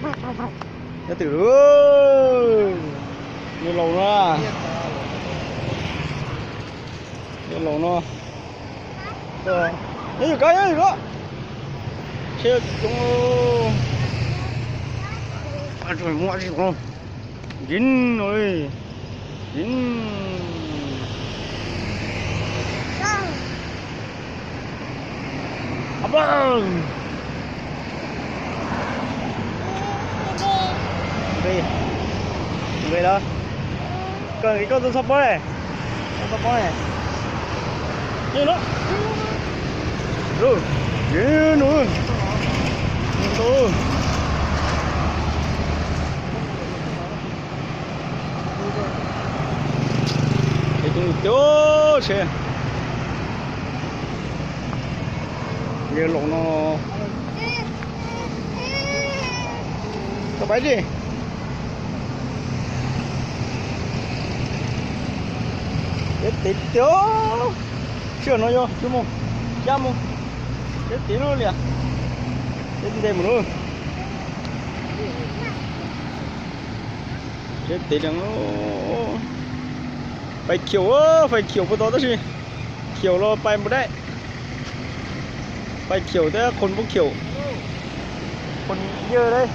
Nyob twm, nyob laus no, nyob laus no. Nyob yus kab, nyob yus kab. Tsheb coob. Ntsis no li. Ntsis. Ab, nqis, nqis lawm. Koj, koj tuaj txog pob ne, koj txog pob ne. Nyob no. Nyob no. Es coob tiag tiag tsheb. Yawg laus no. Tau pais tsi. Peb tiv tiag. Sij hawm no yog cuaj moos, xya moos. Peb tiv lub liam. Peb ntes mus lawm. Peb tiv li. Pais khiaum, pais khiaum puas tau tab sis khiaum los pais npus dai. Pais khiaum thiab qhov npus khiaum, qhov yawg dai.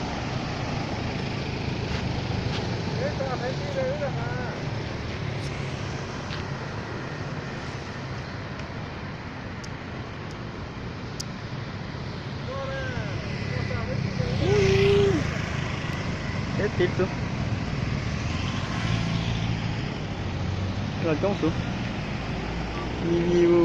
Peb tiv tus, los coob xwb. View